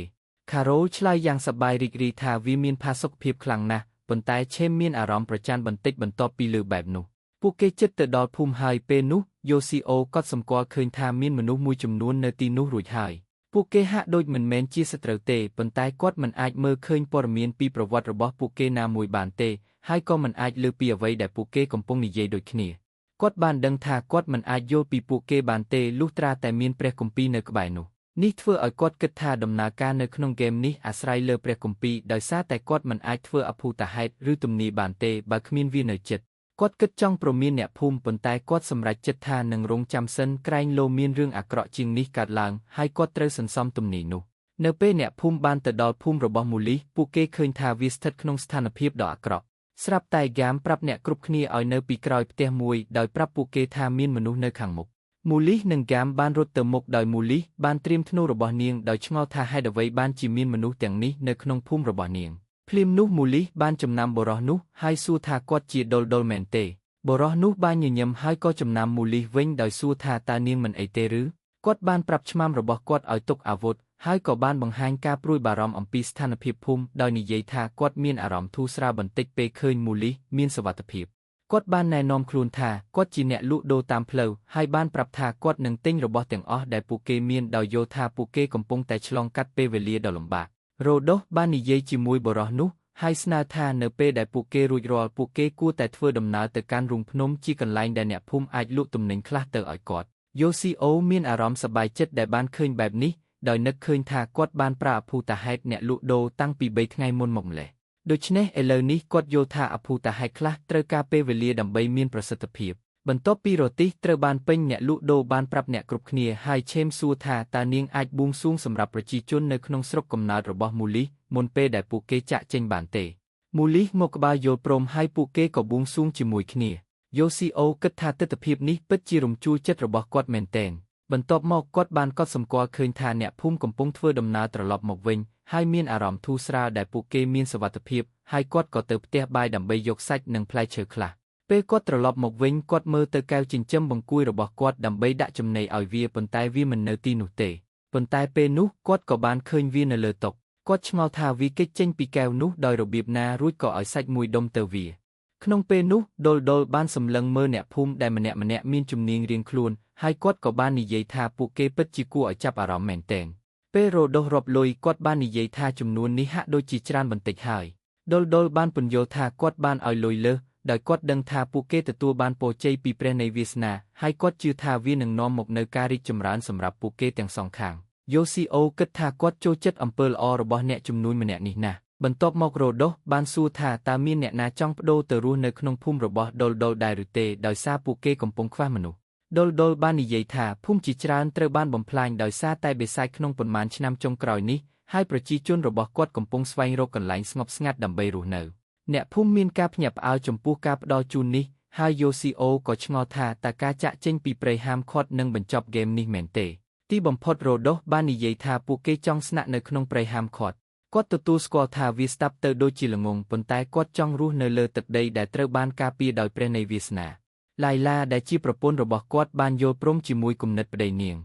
ខារ៉ូឆ្លើយយ៉ាងសប្បាយរីករាយថាវាមានផាសុកភាពខ្លាំងណាស់ប៉ុន្តែឆេមមានអារម្មណ៍ប្រច័ណ្ឌបន្តិចបន្ទាប់ពីលើបែបនោះពួកគេជិតទៅដល់ភូមិហើយពេលនោះយូស៊ីអូក៏សម្គាល់ឃើញថាមានមនុស្សមួយចំនួននៅទីនោះរួចហើយពួកគេហាក់ដូចមិនមែនជាសត្រូវទេប៉ុន្តែគាត់មិនអាចមើលឃើញព័ត៌មានពីប្រវត្តិរបស់ពួកគេណាមួយបានទេហើយក៏មិនអាចលើពីអ្វីដែលពួកគេកំពុងនិយាយដូចគ្នាគាត់បានដឹងថាគាត់មិនអាចយល់ពីពួកគេបានទេលុះត្រាតែមានព្រះគម្ពីរនៅក្បែរនោះនេះធ្វើឲ្យគាត់គិតថាដំណើរការនៅក្នុងហ្គេមនេះអាស្រ័យលើព្រះគម្ពីរដោយសារតែគាត់មិនអាចធ្វើអភូតហេតុឬទំនាយបានទេបើគ្មានវានៅជិតគាត់គិតចង់ព្រមានអ្នកភូមិប៉ុន្តែគាត់សម្រេចចិត្តថានឹងរងចាំសិនក្រែងលោមានរឿងអាក្រក់ជាងនេះកើតឡើងហើយគាត់ត្រូវសន្សំទំនាយនោះនៅពេលអ្នកភូមិបានទៅដល់ភូមិរបស់មូលីសពួកគេឃើញថាវាស្ថិតក្នុងស្ថានភាពដ៏អាក្រក់ស្រាប់តែហ្គាមប្រាប់អ្នកគ្រប់គ្នាឲ្យនៅពីក្រោយផ្ទះមួយដោយប្រាប់ពួកគេថាមានមនុស្សនៅខាងមុខមូលីសនិងហ្គាមបានរត់ទៅមុខដោយមូលីសបានត្រៀមធ្នូរបស់នាងដោយឆ្ងល់ថាហេតុអ្វីបានជាមានមនុស្សទាំងនេះនៅក្នុងភូមិរបស់នាងភ្លាមនោះមូលីសបានចំណាំបុរសនោះហើយសួរថាគាត់ជាដុលដុលមែនទេបុរសនោះបានញញឹមហើយក៏ចំណាំមូលីសវិញដោយសួរថាតើនាងមិនអីទេឬគាត់បានប្រាប់ឆ្មាំរបស់គាត់ឲ្យទុកអាវុធហើយក៏បានបង្ហាញការព្រួយបារម្ភអំពីស្ថានភាពភូមិដោយនិយាយថាគាត់មានអារម្មណ៍ធូរស្រាលបន្តិចពេលឃើញមូលីសមានសុវត្ថិភាពគាត់បានណែនាំខ្លួនថាគាត់ជាអ្នកលក់ដូរតាមផ្លូវហើយបានប្រាប់ថាគាត់នឹងទិញរបស់ទាំងអស់ដែលពួកគេមានដោយយល់ថាពួកគេកំពុងតែឆ្លងកាត់ពេលវេលាដ៏លំបាករ៉ូដូសបាននិយាយជាមួយបុរសនោះហើយស្នើថានៅពេលដែលពួកគេរួចរាល់ពួកគេគួរតែធ្វើដំណើរទៅកាន់រូងភ្នំជាកន្លែងដែលអ្នកភូមិអាចលក់ទំនិញខ្លះទៅឲ្យគាត់យូស៊ីអូមានអារម្មណ៍សប្បាយចិត្តដែលបានឃើញបែបនេះដោយនឹកឃើញថាគាត់បានប្រើអភូតហេតុអ្នកលក់ដូរតាំងពី3ថ្ងៃមុនមកម្ល៉េះ ដូច្នេះឥឡូវនេះគាត់យល់ថាអភូតហេតុខ្លះត្រូវការពេលវេលាដើម្បីមានប្រសិទ្ធភាពបន្ទាប់ពីរទេះត្រូវបានពេញអ្នកលក់ដូរបានប្រាប់អ្នកគ្រប់គ្នាហើយឆេមសួរថាតើនាងអាចបួងសួងសម្រាប់ប្រជាជននៅក្នុងស្រុកកំណើតរបស់មូលីសមុនពេលដែលពួកគេចាក់ចេញបានទេមូលីសមកក្បាលយល់ព្រមហើយពួកគេក៏បួងសួងជាមួយគ្នាយូស៊ីអូគិតថាទិដ្ឋភាពនេះពិតជារំជួលចិត្តរបស់គាត់មែនទែនបន្ទាប់មកគាត់បានកត់សម្គាល់ឃើញថាអ្នកភូមិកំពុងធ្វើដំណើរត្រឡប់មកវិញហើយមានអារម្មណ៍ធូរស្រាលដែលពួកគេមានសុវត្ថិភាពហើយគាត់ក៏ទៅផ្ទះបាយដើម្បីយកសាច់និងផ្លែឈើខ្លះពេលគាត់ត្រឡប់មកវិញគាត់មើលទៅកែវចិញ្ចឹមបង្គួយរបស់គាត់ដើម្បីដាក់ចំណីឲ្យវាប៉ុន្តែវាមិននៅទីនោះទេប៉ុន្តែពេលនោះគាត់ក៏បានឃើញវានៅលើតុគាត់ឆ្ងល់ថាវាគេចចេញពីកែវនោះដោយរបៀបណារួចក៏ឲ្យសាច់មួយដុំទៅវាក្នុងពេលនោះដុលដុលបានសម្លឹងមើលអ្នកភូមិដែលម្នាក់ៗមានជំនាញរៀងខ្លួនហើយគាត់ក៏បាននិយាយថាពួកគេពិតជាគួរឲ្យចាប់អារម្មណ៍មែនទែនពេលរដូសរាប់លុយគាត់បាននិយាយថាចំនួននេះហាក់ដូចជាច្រើនបន្តិចហើយដុលដុលបានពន្យល់ថាគាត់បានឲ្យលុយលើសដោយគាត់ដឹងថាពួកគេទទួលបានពរជ័យពីព្រះនៃវាសនាហើយគាត់ជឿថាវានឹងនាំមកនូវការរីកចម្រើនសម្រាប់ពួកគេទាំងសងខាងយូស៊ីអូគិតថាគាត់ចូលចិត្តអំពើល្អរបស់អ្នកជំនួញម្នាក់នេះណាស់បន្ទាប់មករដូសបានសួរថាតើមានអ្នកណាចង់ប្ដូរទៅរស់នៅក្នុងភូមិរបស់ដុលដុលដែរឬទេដោយសារពួកគេកំពុងខ្វះមនុស្សដុលដុលបាននិយាយថាភូមិជាច្រើនត្រូវបានបំផ្លាញដោយសារតែបិសាចក្នុងប៉ុន្មានឆ្នាំចុងក្រោយនេះហើយប្រជាជនរបស់គាត់កំពុងស្វែងរកកន្លែងស្ងប់ស្ងាត់ដើម្បីរស់នៅអ្នកភូមិមានការភ្ញាក់ផ្អើលចំពោះការផ្ដល់ជូននេះហើយយូស៊ីអូក៏ឆ្ងល់ថាតើការចាក់ចេញពីព្រៃហាមឃាត់នឹងបញ្ចប់ហ្គេមនេះមែនទេទីបំផុតរដូសបាននិយាយថាពួកគេចង់ស្នាក់នៅក្នុងព្រៃហាមឃាត់គាត់ទទួលស្គាល់ថាវាស្ដាប់ទៅដូចជាល្ងង់ប៉ុន្តែគាត់ចង់រស់នៅលើទឹកដីដែលត្រូវបានការពារដោយព្រះនៃវាសនាឡៃឡាដែលជាប្រពន្ធរបស់គាត់បានយល់ព្រមជាមួយគំនិតប្តីនាង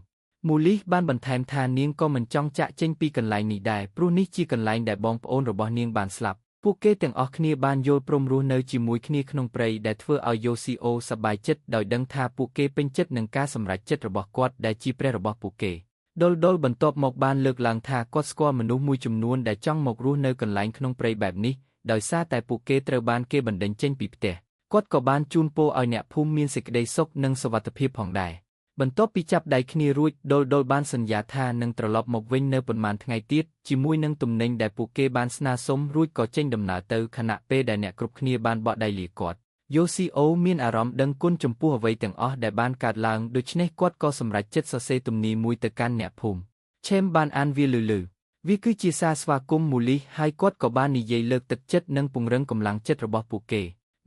មូលីសបានបន្ថែមថានាងក៏មិនចង់ចាក់ចេញពីកន្លែងនេះដែរព្រោះនេះជាកន្លែងដែលបងប្អូនរបស់នាងបានស្លាប់ពួកគេទាំងអស់គ្នាបានយល់ព្រមរស់នៅជាមួយគ្នាក្នុងព្រៃដែលធ្វើឲ្យយូស៊ីអូសប្បាយចិត្តដោយដឹងថាពួកគេពេញចិត្តនឹងការសម្រេចចិត្តរបស់គាត់ដែលជាព្រះរបស់ពួកគេដុលដុលបន្ទាប់មកបានលើកឡើងថាគាត់ស្គាល់មនុស្សមួយចំនួនដែលចង់មករស់នៅកន្លែងក្នុងព្រៃបែបនេះដោយសារតែពួកគេត្រូវបានគេបណ្ដេញចេញពីផ្ទះគាត់ក៏បានជូនពរឲ្យអ្នកភូមិមានសេចក្តីសុខនិងសុវត្ថិភាពផងដែរបន្ទាប់ពីចាប់ដៃគ្នារួចដុលដុលបានសន្យាថានឹងត្រឡប់មកវិញនៅប៉ុន្មានថ្ងៃទៀតជាមួយនឹងទំនិញដែលពួកគេបានស្នើសុំរួចក៏ចេញដំណើរទៅខណៈពេលដែលអ្នកគ្រប់គ្នាបានបក់ដៃលាគាត់យូស៊ីអូមានអារម្មណ៍ដឹងគុណចំពោះអ្វីទាំងអស់ដែលបានកើតឡើងដូច្នេះគាត់ក៏សម្រេចចិត្តសរសេរទំនាយមួយទៅកាន់អ្នកភូមិឆេមបានអានវាលឺៗវាគឺជាសារស្វាគមន៍មូលីសហើយគាត់ក៏បាននិយាយលើកទឹកចិត្តនិងពង្រឹងកម្លាំងចិត្តរបស់ពួកគ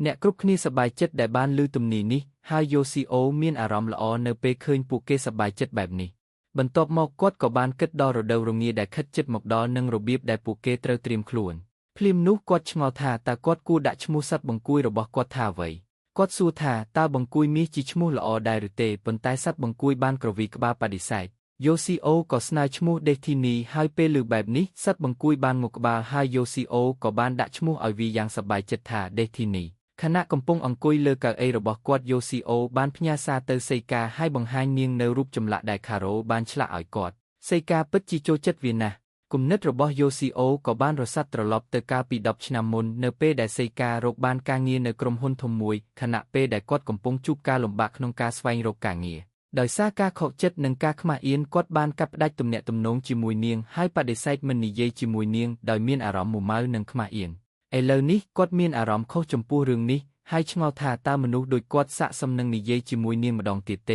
េអ្នកគ្រប់គ្នាសប្បាយចិត្តដែលបានឮទំនាយនេះហើយយូស៊ីអូមានអារម្មណ៍ល្អនៅពេលឃើញពួកគេសប្បាយចិត្តបែបនេះបន្ទាប់មកគាត់ក៏បានគិតដល់រដូវរងាដែលខិតជិតមកដល់និងរបៀបដែលពួកគេត្រូវត្រៀមខ្លួនភ្លាមនោះគាត់ឆ្ងល់ថាតើគាត់គួរដាក់ឈ្មោះសត្វបង្គួយរបស់គាត់ថាអ្វីគាត់សួរថាតើបង្គួយមាសជាឈ្មោះល្អដែរឬទេប៉ុន្តែសត្វបង្គួយបានក្រវីក្បាលបដិសេធយូស៊ីអូក៏ស្នើឈ្មោះដេសធីនីហើយពេលឮបែបនេះសត្វបង្គួយបានងក់ក្បាលហើយយូស៊ីអូក៏បានដាក់ឈ្មោះឲ្យវាយ៉ាងសប្បាយចិត្តថាដេសធីនីខណៈកំពុងអង្គុយលើកៅអីរបស់គាត់យូស៊ីអូបានផ្ញើសារទៅសីកាហើយបង្ហាញនាងនៅរូបចម្លាក់ដែលខារ៉ូបានឆ្លាក់ឲ្យគាត់សីកាពិតជាចូលចិត្តវាណាស់គំនិតរបស់យូស៊ីអូក៏បានរសាត់ត្រឡប់ទៅកាលពី10ឆ្នាំមុននៅពេលដែលសីការកបានការងារនៅក្រុមហ៊ុនធំមួយខណៈពេលដែលគាត់កំពុងជួបការលំបាកក្នុងការស្វែងរកការងារដោយសារការខកចិត្តនិងការខ្មាស់អៀនគាត់បានកាត់ផ្តាច់ទំនាក់ទំនងជាមួយនាងហើយបដិសេធមិននិយាយជាមួយនាងដោយមានអារម្មណ៍មួម៉ៅនិងខ្មាស់អៀនឥឡូវនេះគាត់មានអារម្មណ៍ខុសចំពោះរឿងនេះហើយឆ្ងល់ថាតើមនុស្សដូចគាត់ស័ក្តិសមនឹងនិយាយជាមួយនាងម្ដងទៀតទ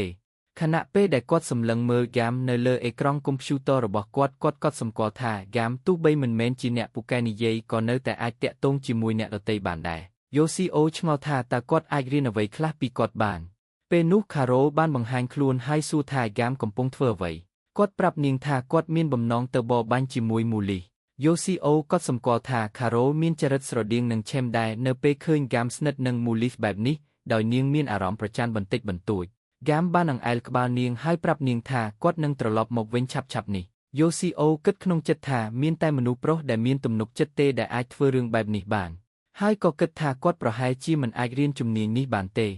េខណៈពេលដែលគាត់សម្លឹងមើលហ្គាមនៅលើអេក្រង់កុំព្យូទ័ររបស់គាត់គាត់ក៏សម្គាល់ថាហ្គាមទោះបីមិនមែនជាអ្នកពូកែនិយាយក៏នៅតែអាចទាក់ទងជាមួយអ្នកដទៃបានដែរយូស៊ីអូឆ្ងល់ថាតើគាត់អាចរៀនអ្វីខ្លះពីគាត់បានពេលនោះខារ៉ូបានបង្ហាញខ្លួនហើយសួរថាហ្គាមកំពុងធ្វើអ្វីគាត់ប្រាប់នាងថាគាត់មានបំណងទៅបរបាញ់ជាមួយមូលីសយូស៊ីអូក៏សម្គាល់ថាខារ៉ូមានចរិតស្រដៀងនឹងឆេមដែរនៅពេលឃើញហ្គាមស្និទ្ធនឹងមូលីសបែបនេះដោយនាងមានអារម្មណ៍ប្រច័ណ្ឌបន្តិចបន្តួចហ្គាមបានអង្អែលក្បាលនាងហើយប្រាប់នាងថាគាត់នឹងត្រឡប់មកវិញឆាប់ៗនេះយូស៊ីអូគិតក្នុងចិត្តថាមានតែមនុស្សប្រុសដែលមានទំនុកចិត្តទេដែលអាចធ្វើរឿងបែបនេះបានហើយក៏គិតថាគាត់ប្រហែលជាមិនអាចរៀនជំនាញនេះបានទេ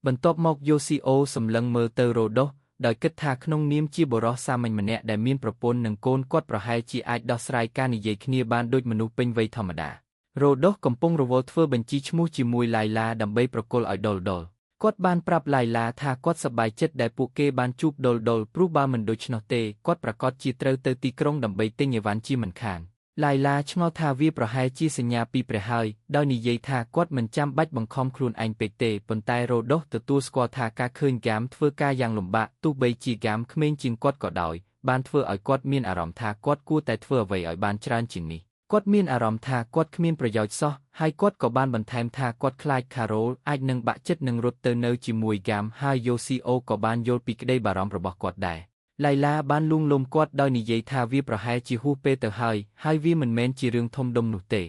បន្ទាប់មកយូស៊ីអូសម្លឹងមើលទៅរ៉ូដូសដោយគិតថាក្នុងនាមជាបុរសសាមញ្ញម្នាក់ដែលមានប្រពន្ធនិងកូនគាត់ប្រហែលជាអាចដោះស្រាយការនិយាយគ្នាបានដូចមនុស្សពេញវ័យធម្មតារ៉ូដូសកំពុងរវល់ធ្វើបញ្ជីឈ្មោះជាមួយឡៃឡាដើម្បីប្រគល់ឲ្យដុលដុលគាត់បានប្រាប់ឡៃឡាថាគាត់សប្បាយចិត្តដែលពួកគេបានជួបដុលដុលព្រោះបើមិនដូច្នោះទេគាត់ប្រាកដជាត្រូវទៅទីក្រុងដើម្បីទិញអីវ៉ាន់ជាមិនខាន ឡៃឡាឆ្ងល់ថាវាប្រហែលជាសញ្ញាពីព្រះហើយដោយនិយាយថាគាត់មិនចាំបាច់បង្ខំខ្លួនឯងពេកទេប៉ុន្តែរ៉ូដូសទទួលស្គាល់ថាការឃើញហ្គាមធ្វើការយ៉ាងលំបាកទោះបីជាហ្គាមក្មេងជាងគាត់ក៏ដោយបានធ្វើឲ្យគាត់មានអារម្មណ៍ថាគាត់គួរតែធ្វើអ្វីឲ្យបានច្រើនជាងនេះគាត់មានអារម្មណ៍ថាគាត់គ្មានប្រយោជន៍សោះហើយគាត់ក៏បានបន្ថែមថាគាត់ខ្លាចខារ៉ូលអាចនឹងបាក់ចិត្តនឹងរត់ទៅនៅជាមួយហ្គាមហើយយូស៊ីអូក៏បានយល់ពីក្តីបារម្ភរបស់គាត់ដែរឡៃឡាបានលួងលោមគាត់ដោយនិយាយថាវាប្រហែលជាហួសពេលទៅហើយហើយវាមិនមែនជារឿងធំដុំនោះទេ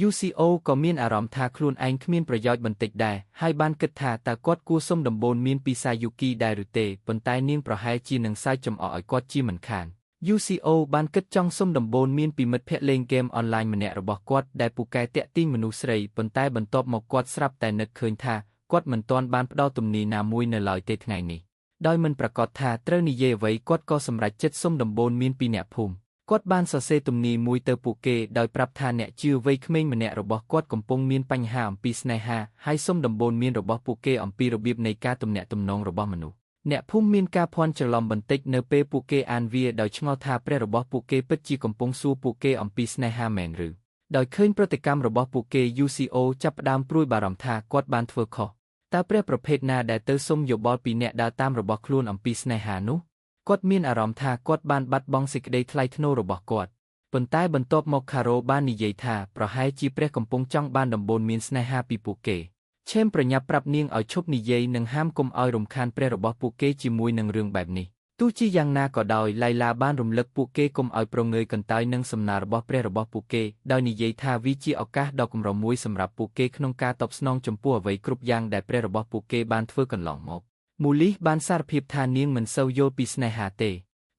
UCO ក៏មានអារម្មណ៍ថាខ្លួនឯងគ្មានប្រយោជន៍បន្តិចដែរហើយបានគិតថាតើគាត់គួរសុំដំបូន្មានពីសាយុគីដែរឬទេប៉ុន្តែនាងប្រហែលជានឹងសើចចំអកឲ្យគាត់ជាមិនខាន UCO បានគិតចង់សុំដំបូន្មានពីមិត្តភ័ក្តិលេងហ្គេមអនឡាញម្នាក់របស់គាត់ដែលពូកែទាក់ទាញមនុស្សស្រីប៉ុន្តែបន្ទាប់មកគាត់ស្រាប់តែនឹកឃើញថាគាត់មិនទាន់បានផ្ដល់ទំនាយណាមួយនៅឡើយទេថ្ងៃនេះដោយមិនប្រាកដថាត្រូវនិយាយអ្វីគាត់ក៏សម្រេចចិត្តសុំដំបូន្មានពីអ្នកភូមិគាត់បានសរសេរទំនាយមួយទៅពួកគេដោយប្រាប់ថាអ្នកជឿវ័យក្មេងម្នាក់របស់គាត់កំពុងមានបញ្ហាអំពីស្នេហាហើយសុំដំបូន្មានរបស់ពួកគេអំពីរបៀបនៃការទំនាក់ទំនងរបស់មនុស្សអ្នកភូមិមានការភ័ន្តច្រឡំបន្តិចនៅពេលពួកគេអានវាដោយឆ្ងល់ថាព្រះរបស់ពួកគេពិតជាកំពុងសួរពួកគេអំពីស្នេហាមែនឬដោយឃើញប្រតិកម្មរបស់ពួកគេ UCO ចាប់ផ្ដើមព្រួយបារម្ភថាគាត់បានធ្វើខុសតើព្រះប្រភេទណាដែលទៅសុំយោបល់ពីអ្នកដើរតាមរបស់ខ្លួនអំពីស្នេហានោះគាត់មានអារម្មណ៍ថាគាត់បានបាត់បង់សេចក្តីថ្លៃថ្នូររបស់គាត់ប៉ុន្តែបន្ទាប់មកខារ៉ូបាននិយាយថាប្រហែលជាព្រះកំពុងចង់បានដំបូន្មានស្នេហាពីពួកគេឆេមប្រញាប់ប្រាប់នាងឲ្យឈប់និយាយនិងហាមកុំឲ្យរំខានព្រះរបស់ពួកគេជាមួយនឹងរឿងបែបនេះទោះជាយ៉ាងណាក៏ដោយឡៃឡាបានរំលឹកពួកគេកុំឲ្យប្រងើយកន្តើយនឹងសំណើរបស់ព្រះរបស់ពួកគេដោយនិយាយថាវាជាឱកាសដ៏កម្រមួយសម្រាប់ពួកគេក្នុងការតបស្នងចំពោះអ្វីគ្រប់យ៉ាងដែលព្រះរបស់ពួកគេបានធ្វើកន្លងមកមូលីសបានសារភាពថានាងមិនសូវយល់ពីស្នេហាទ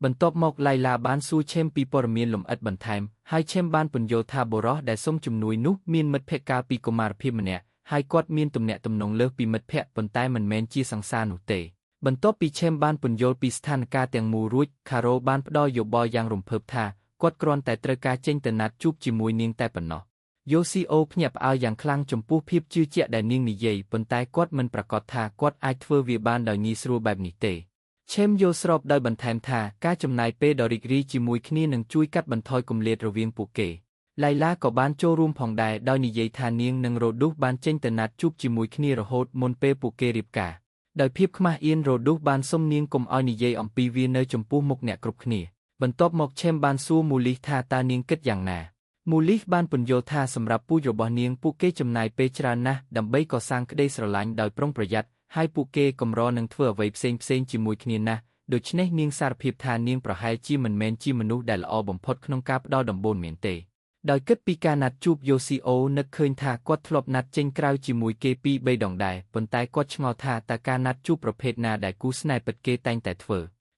េបន្ទាប់មកឡៃឡាបានសួរឆេមពីព័ត៌មានលម្អិតបន្ថែមហើយឆេមបានពន្យល់ថាបុរសដែលសុំជំនួយនោះមានមិត្តភក្តិកាលពីកុមារភាពម្នាក់ហើយគាត់មានទំនាក់ទំនងលើសពីមិត្តភក្តិប៉ុន្តែមិនមែនជាសង្សារនោះទេបន្ទាប់ពីឆេមបានពន្យល់ពីស្ថានភាពទាំងមូលរួចខារ៉ូបានផ្ដល់យោបល់យ៉ាងរំភើបថាគាត់គ្រាន់តែត្រូវការចេញទៅណាត់ជួបជាមួយនាងតែប៉ុណ្ណោះយូស៊ីអូភ្ញាក់ផ្អើលយ៉ាងខ្លាំងចំពោះភាពជឿជាក់ដែលនាងនិយាយប៉ុន្តែគាត់មិនប្រាកដថាគាត់អាចធ្វើវាបានដោយងាយស្រួលបែបនេះទេឆេមយល់ស្របដោយបន្ថែមថាការចំណាយពេលដ៏រីករាយជាមួយគ្នានឹងជួយកាត់បន្ថយគម្លាតរវាងពួកគេឡៃឡាក៏បានចូលរួមផងដែរដោយនិយាយថានាងនិងរ៉ូឌូសបានចេញទៅណាត់ជួបជាមួយគ្នារហូតមុនពេលពួកគេរៀបការដោយភាពខ្មាស់អៀនរ៉ូឌូសបានសុំនាងកុំឲ្យនិយាយអំពីវានៅចំពោះមុខអ្នកគ្រប់គ្នាបន្ទាប់មកឆេមបានសួរមូលីសថាតើនាងគិតយ៉ាងណាមូលីសបានពន្យល់ថាសម្រាប់ពូជរបស់នាងពួកគេចំណាយពេលច្រើនណាស់ដើម្បីកសាងក្តីស្រឡាញ់ដោយប្រុងប្រយ័ត្នហើយពួកគេកម្រនឹងធ្វើអ្វីផ្សេងៗជាមួយគ្នាណាស់ដូច្នេះនាងសារភាពថានាងប្រហែលជាមិនមែនជាមនុស្សដែលល្អបំផុតក្នុងការផ្ដល់ដំបូន្មានទេដោយគិតពីការណាត់ជួបយូស៊ីអូនឹកឃើញថាគាត់ធ្លាប់ណាត់ចេញក្រៅជាមួយគេពីរបីដងដែរប៉ុន្តែគាត់ឆ្ងល់ថាតើការណាត់ជួបប្រភេទណាដែលគូស្នេហ៍ពិតគេតែងតែធ្វ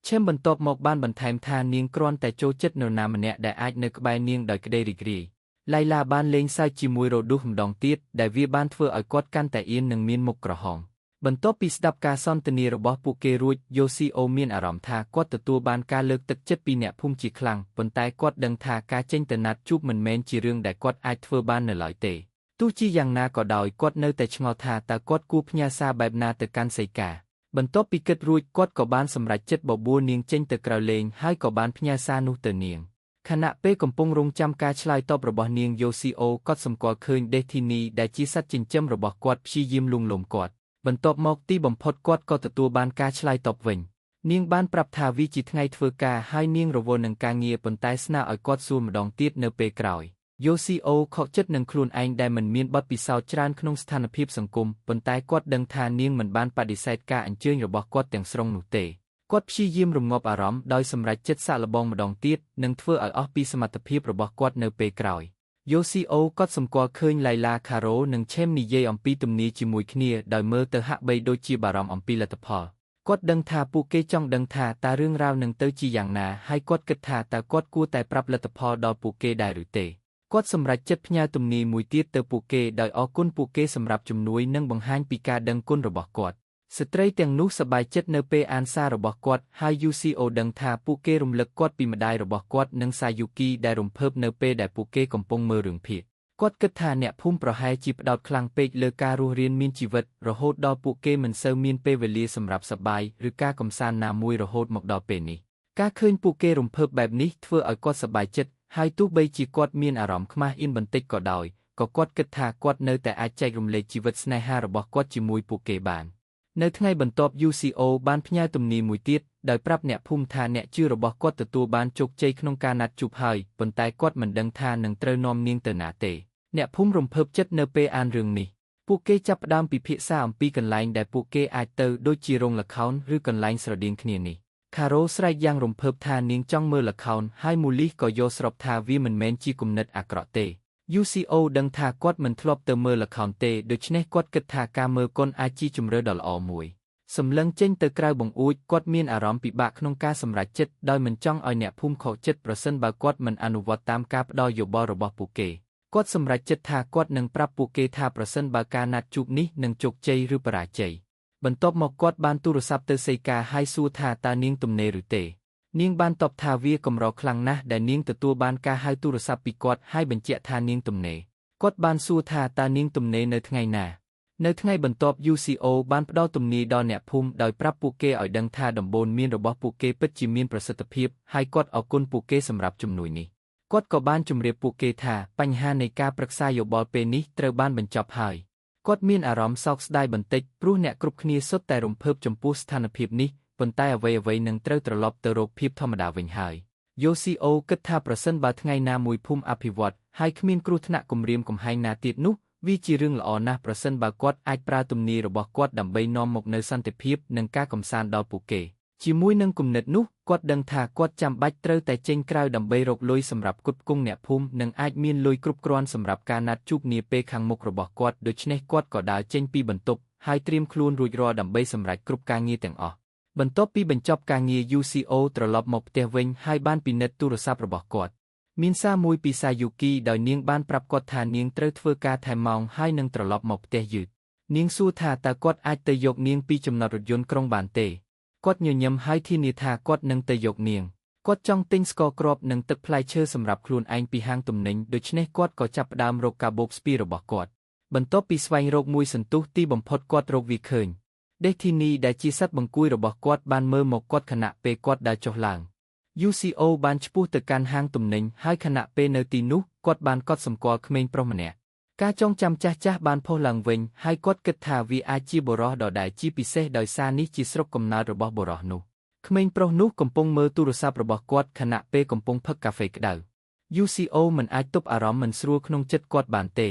ើឆេមបន្ទាប់មកបានបន្ថែមថានាងគ្រាន់តែចូលចិត្តនរណាម្នាក់ដែលអាចនៅក្បែរនាងដោយក្តីរីករាយឡៃឡាបានលេងសើចជាមួយរ៉ូឌូសម្ដងទៀតដែលវាបានធ្វើឲ្យគាត់កាន់តែអៀននិងមានមុខក្រហមបន្ទាប់ពីស្ដាប់ការសន្ទនារបស់ពួកគេរួចយូស៊ីអូមានអារម្មណ៍ថាគាត់ទទួលបានការលើកទឹកចិត្តពីអ្នកភូមិជាខ្លាំងប៉ុន្តែគាត់ដឹងថាការចេញទៅណាត់ជួបមិនមែនជារឿងដែលគាត់អាចធ្វើបាននៅឡើយទេទោះជាយ៉ាងណាក៏ដោយគាត់នៅតែឆ្ងល់ថាតើគាត់គួរផ្ញើសារបែបណាទៅកាន់សីកាបន្ទាប់ពីគិតរួចគាត់ក៏បានសម្រេចចិត្តបបួលនាងចេញទៅក្រៅលេងហើយក៏បានផ្ញើសារនោះទៅនាងខណៈពេលកំពុងរងចាំការឆ្លើយតបរបស់នាងយូស៊ីអូគាត់សម្គាល់ឃើញដេធីនីដែលជាសត្វចិញ្ចឹមរបស់គាត់ព្យាយាមលួងលោមគាត់បន្ទាប់មកទីបំផុតគាត់ក៏ទទួលបានការឆ្លើយតបវិញនាងបានប្រាប់ថាវាជាថ្ងៃធ្វើការហើយនាងរវល់នឹងការងារប៉ុន្តែស្នើឲ្យគាត់សួរម្ដងទៀតនៅពេលក្រោយយូស៊ីអូខកចិត្តនឹងខ្លួនឯងដែលមិនមានបទពិសោធន៍ច្រើនក្នុងស្ថានភាពសង្គមប៉ុន្តែគាត់ដឹងថានាងមិនបានបដិសេធការអញ្ជើញរបស់គាត់ទាំងស្រុងនោះទេគាត់ព្យាយាមរងាប់អារម្មណ៍ដោយសម្រេចចិត្តសាកល្បងម្ដងទៀតនិងធ្វើឲ្យអស់ពីសមត្ថភាពរបស់គាត់នៅពេលក្រោយយូស៊ីអូគាត់សម្គាល់ឃើញឡៃឡាខារ៉ូនិងឆេមនិយាយអំពីទំនាយជាមួយគ្នាដោយមើលទៅហាក់បីដូចជាបារម្ភអំពីលទ្ធផលគាត់ដឹងថាពួកគេចង់ដឹងថាតើរឿងរ៉ាវនឹងទៅជាយ៉ាងណាហើយគាត់គិតថាតើគាត់គួរតែប្រាប់លទ្ធផលដល់ពួកគេដែរឬទេគាត់សម្រេចចិត្តផ្ញើទំនាយមួយទៀតទៅពួកគេដោយអរគុណពួកគេសម្រាប់ជំនួយនិងបង្ហាញពីការដឹងគុណរបស់គាត់ស្ត្រីទាំងនោះសប្បាយចិត្តនៅពេលអានសាររបស់គាត់ហើយ UCO ដឹងថាពួកគេរំលឹកគាត់ពីម្ដាយរបស់គាត់និងសាយុគីដែលរំភើបនៅពេលដែលពួកគេកំពុងមើលរឿងភាគគាត់គិតថាអ្នកភូមិប្រហែលជាផ្ដោតខ្លាំងពេកលើការរស់រានមានជីវិតរហូតដល់ពួកគេមិនសូវមានពេលវេលាសម្រាប់សប្បាយឬការកម្សាន្តណាមួយរហូតមកដល់ពេលនេះការឃើញពួកគេរំភើបបែបនេះធ្វើឲ្យគាត់សប្បាយចិត្ត ហើយទោះបីជាគាត់មានអារម្មណ៍ខ្មាស់អៀនបន្តិចក៏ដោយក៏គាត់គិតថាគាត់នៅតែអាចចែករំលែកជីវិតស្នេហារបស់គាត់ជាមួយពួកគេបាននៅថ្ងៃបន្ទាប់ UCO បានផ្ញើទំនាយមួយទៀតដោយប្រាប់អ្នកភូមិថាអ្នកជឿរបស់គាត់ទទួលបានជោគជ័យក្នុងការណាត់ជួបហើយប៉ុន្តែគាត់មិនដឹងថានឹងត្រូវនាំនាងទៅណាទេអ្នកភូមិរំភើបចិត្តនៅពេលអានរឿងនេះពួកគេចាប់ផ្ដើមពិភាក្សាអំពីកន្លែងដែលពួកគេអាចទៅដូចជារោងល្ខោនឬកន្លែងស្រដៀងគ្នានេះខារ៉ូស្រែកយ៉ាងរំភើបថានាងចង់មើលល្ខោនហើយមូលីសក៏យល់ស្របថាវាមិនមែនជាគំនិតអាក្រក់ទេ UCO ដឹងថាគាត់មិនធ្លាប់ទៅមើលល្ខោនទេដូច្នេះគាត់គិតថាការមើលកុនអាចជាជម្រើសដ៏ល្អមួយសម្លឹងចេញទៅក្រៅបង្អួចគាត់មានអារម្មណ៍ពិបាកក្នុងការសម្រេចចិត្តដោយមិនចង់ឲ្យអ្នកភូមិខកចិត្តប្រសិនបើគាត់មិនអនុវត្តតាមការផ្ដល់យោបល់របស់ពួកគេគាត់សម្រេចចិត្តថាគាត់នឹងប្រាប់ពួកគេថាប្រសិនបើការណាត់ជួបនេះនឹងជោគជ័យឬបរាជ័យបន្ទាប់មកគាត់បានទូរស័ព្ទទៅសីកាហើយសួរថាតើនាងទំនេរឬទេនាងបានតបថាវាកម្រខ្លាំងណាស់ដែលនាងទទួលបានការហៅទូរស័ព្ទពីគាត់ហើយបញ្ជាក់ថានាងទំនេរគាត់បានសួរថាតើនាងទំនេរនៅថ្ងៃណានៅថ្ងៃបន្ទាប់ UCO បានផ្ដល់ទំនាយដល់អ្នកភូមិដោយប្រាប់ពួកគេឲ្យដឹងថាដំបូន្មានរបស់ពួកគេពិតជាមានប្រសិទ្ធភាពហើយគាត់អរគុណពួកគេសម្រាប់ជំនួយនេះគាត់ក៏បានជម្រាបពួកគេថាបញ្ហានៃការប្រឹក្សាយោបល់ពេលនេះត្រូវបានបញ្ចប់ហើយគាត់មានអារម្មណ៍សោកស្ដាយបន្តិចព្រោះអ្នកគ្រប់គ្នាសុទ្ធតែរំភើបចំពោះស្ថានភាពនេះប៉ុន្តែអ្វីៗនឹងត្រូវត្រឡប់ទៅរកភាពធម្មតាវិញហើយ UCO គិតថាប្រសិនបើថ្ងៃណាមួយភូមិអភិវឌ្ឍហើយគ្មានគ្រោះថ្នាក់គំរាមកំហែងណាទៀតនោះវាជារឿងល្អណាស់ប្រសិនបើគាត់អាចប្រើទំនាយរបស់គាត់ដើម្បីនាំមកនូវសន្តិភាពនិងការកម្សាន្តដល់ពួកគេជាមួយនឹងគំនិតនោះគាត់ដឹងថាគាត់ចាំបាច់ត្រូវតែចេញក្រៅដើម្បីរកលុយសម្រាប់ផ្គត់ផ្គង់អ្នកភូមិនិងអាចមានលុយគ្រប់គ្រាន់សម្រាប់ការណាត់ជួបនាពេលខាងមុខរបស់គាត់ដូច្នេះគាត់ក៏ដើរចេញពីបន្ទប់ហើយត្រៀមខ្លួនរួចរាល់ដើម្បីសម្រេចគ្រប់ការងារទាំងអស់បន្ទាប់ពីបញ្ចប់ការងារ UCO ត្រឡប់មកផ្ទះវិញហើយបានពិនិត្យទូរស័ព្ទរបស់គាត់មានសារមួយពីសាយុគីដោយនាងបានប្រាប់គាត់ថានាងត្រូវធ្វើការថែមម៉ោងហើយនឹងត្រឡប់មកផ្ទះយឺតនាងសួរថាតើគាត់អាចទៅយកនាងពីចំណតរថយន្តក្រុងបានទេគាត់ញញឹមហើយធានាថាគាត់នឹងទៅយកនាងគាត់ចង់ទិញស្ករគ្រាប់និងទឹកផ្លែឈើសម្រាប់ខ្លួនឯងពីហាងទំនិញដូច្នេះគាត់ក៏ចាប់ផ្ដើមរកកាបូបស្ពីរបស់គាត់បន្ទាប់ពីស្វែងរកមួយសន្ទុះទីបំផុតគាត់រកវាឃើញដេធីនីដែលជាសត្វបង្គួយរបស់គាត់បានមើលមកគាត់ខណៈពេលគាត់ដើរចុះឡើង UCO បានឆ្ពោះទៅកាន់ហាងទំនិញហើយខណៈពេលនៅទីនោះគាត់បានកត់សម្គាល់ក្មេងប្រុសម្នាក់ការចងចាំចាស់ៗបានផុសឡើងវិញហើយគាត់គិតថាវាអាចជាបុរសដដែលជាពិសេសដោយសារនេះជាស្រុកកំណើតរបស់បុរសនោះក្មេងប្រុសនោះកំពុងមើលទូរស័ព្ទរបស់គាត់ខណៈពេលកំពុងផឹកកាហ្វេក្តៅ UCO មិនអាចទប់អារម្មណ៍មិនស្រួលក្នុងចិត្តគាត់បានទេ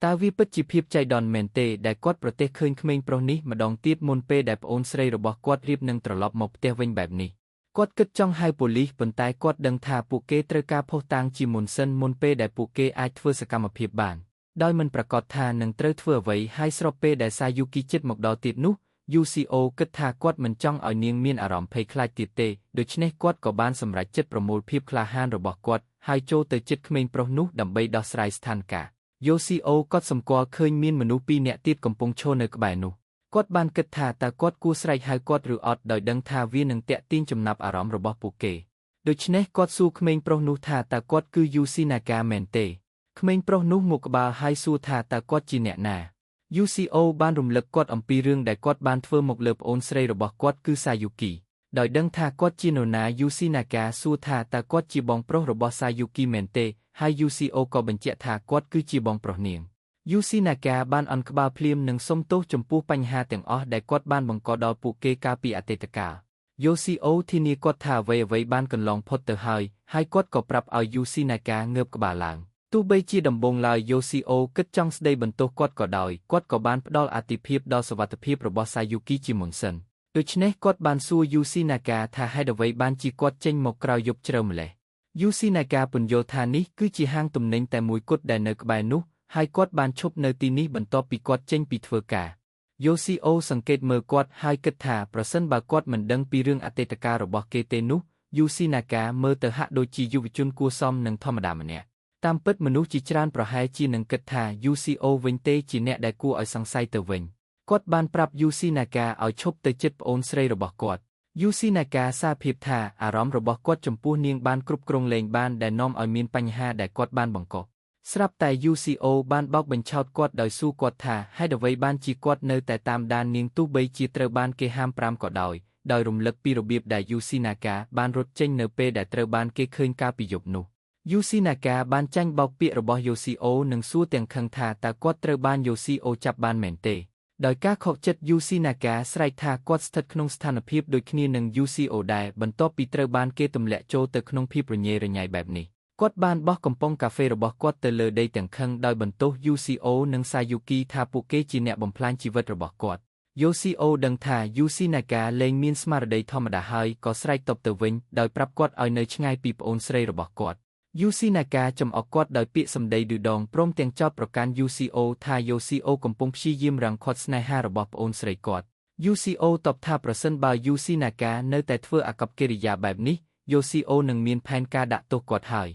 តើវាពិតជាភាពចៃដន្យមែនទេដែលគាត់ប្រទះឃើញក្មេងប្រុសនេះម្ដងទៀតមុនពេលដែលប្អូនស្រីរបស់គាត់រៀបនឹងត្រឡប់មកផ្ទះវិញបែបនេះគាត់គិតចង់ហៅប៉ូលីសប៉ុន្តែគាត់ដឹងថាពួកគេត្រូវការភស្តុតាងជាមុនសិនមុនពេលដែលពួកគេអាចធ្វើសកម្មភាពបានដោយមិនប្រាកដថានឹងត្រូវធ្វើអ្វីហើយស្របពេលដែលសាយុគីជិតមកដល់ទៀតនោះ UCO គិតថាគាត់មិនចង់ឲ្យនាងមានអារម្មណ៍ភ័យខ្លាចទៀតទេដូច្នេះគាត់ក៏បានសម្រេចចិត្តប្រមូលភាពក្លាហានរបស់គាត់ហើយចូលទៅជិតក្មេងប្រុសនោះដើម្បីដោះស្រាយស្ថានភាព UCO គាត់សម្គាល់ឃើញមានមនុស្សពីរនាក់ទៀតកំពុងឈរនៅក្បែរនោះគាត់បានគិតថាតើគាត់គួរស្រែកហៅគាត់ឬអត់ដោយដឹងថាវានឹងទាក់ទាញចំណាប់អារម្មណ៍របស់ពួកគេដូច្នេះគាត់សួរក្មេងប្រុសនោះថាតើគាត់គឺ UC Naka មែនទេក្មេងប្រុសនោះងក់ក្បាលហើយសួរថាតើគាត់ជាអ្នកណា UCO បានរំលឹកគាត់អំពីរឿងដែលគាត់បានធ្វើមកលើប្អូនស្រីរបស់គាត់គឺសាយុគីដោយដឹងថាគាត់ជានរណា UC Naka សួរថាតើគាត់ជាបងប្រុសរបស់សាយុគីមែនទេហើយ UCO ក៏បញ្ជាក់ថាគាត់គឺជាបងប្រុសនាង UC Naka បានអន់ក្បាលភ្លាមនិងសុំទោសចំពោះបញ្ហាទាំងអស់ដែលគាត់បានបង្កដល់ពួកគេកាលពីអតីតកាល UCO ធានាគាត់ថាអ្វីៗបានកន្លងផុតទៅហើយហើយគាត់ក៏ប្រាប់ឲ្យ UC Naka ងើបក្បាលឡើងទោះបីជាដំបូងឡើយ UCO គិតចង់ស្ដីបន្ទោសគាត់ក៏ដោយគាត់ក៏បានផ្ដល់អាទិភាពដល់សុវត្ថិភាពរបស់សាយុគីជាមុនសិនដូច្នេះគាត់បានសួរ UC Naka ថាហេតុអ្វីបានជាគាត់ចេញមកក្រៅយប់ជ្រៅម្ល៉េះ UC Naka ពន្យល់ថានេះគឺជាហាងទំនិញតែមួយគត់ដែលនៅក្បែរនោះហើយគាត់បានឈប់នៅទីនេះបន្ទាប់ពីគាត់ចេញពីធ្វើការ UCO សង្កេតមើលគាត់ហើយគិតថាប្រសិនបើគាត់មិនដឹងពីរឿងអតីតកាលរបស់គេទេនោះ UC Naka មើលទៅហាក់ដូចជាយុវជនគួរសមនិងធម្មតាម្នាក់តាមពិតមនុស្សជាច្រើនប្រហែលជានឹងគិតថា UCO វិញទេជាអ្នកដែលគួរឲ្យសង្ស័យទៅវិញគាត់បានប្រាប់ UC Naka ឲ្យឈប់ទៅជិតប្អូនស្រីរបស់គាត់ UC Naka សារភាពថាអារម្មណ៍របស់គាត់ចំពោះនាងបានគ្រប់គ្រងលែងបានដែលនាំឲ្យមានបញ្ហាដែលគាត់បានបង្កស្រាប់តែ UCO បានបោកបញ្ឆោតគាត់ដោយសួរគាត់ថាហេតុអ្វីបានជាគាត់នៅតែតាមដាននាងទោះបីជាត្រូវបានគេហាមប្រាមក៏ដោយដោយរំលឹកពីរបៀបដែល UC Naka បានរត់ចេញនៅពេលដែលត្រូវបានគេឃើញកាលពីយប់នោះ យូស៊ីណាកាបានចាញ់បោកពាក្យរបស់យូស៊ីអូនិងសួរទាំងខឹងថាតើគាត់ត្រូវបានយូស៊ីអូចាប់បានមែនទេដោយការខកចិត្តយូស៊ីណាកាស្រែកថាគាត់ស្ថិតក្នុងស្ថានភាពដូចគ្នានឹងយូស៊ីអូដែរបន្ទាប់ពីត្រូវបានគេទម្លាក់ចូលទៅក្នុងភាពរញ៉េរញ៉ៃបែបនេះគាត់បានបោះកំប៉ុងកាហ្វេរបស់គាត់ទៅលើដីទាំងខឹងដោយបន្ទោសយូស៊ីអូនិងសាយុគីថាពួកគេជាអ្នកបំផ្លាញជីវិតរបស់គាត់យូស៊ីអូដឹងថាយូស៊ីណាកាលែងមានស្មារតីធម្មតាហើយក៏ស្រែកតបទៅវិញដោយប្រាប់គាត់ឲ្យនៅឆ្ងាយពីប្អូនស្រីរបស់គាត់យូស៊ីណាកាចំអកគាត់ដោយពាក្យសម្ដីឌឺដងព្រមទាំងចោទប្រកាន់យូស៊ីអូថាយូស៊ីអូកំពុងព្យាយាមរាំងឃាត់ស្នេហារបស់ប្អូនស្រីគាត់យូស៊ីអូតបថាប្រសិនបើយូស៊ីណាកានៅតែធ្វើអាកប្បកិរិយាបែបនេះយូស៊ីអូនឹងមានផែនការដាក់ទោសគាត់ហើយ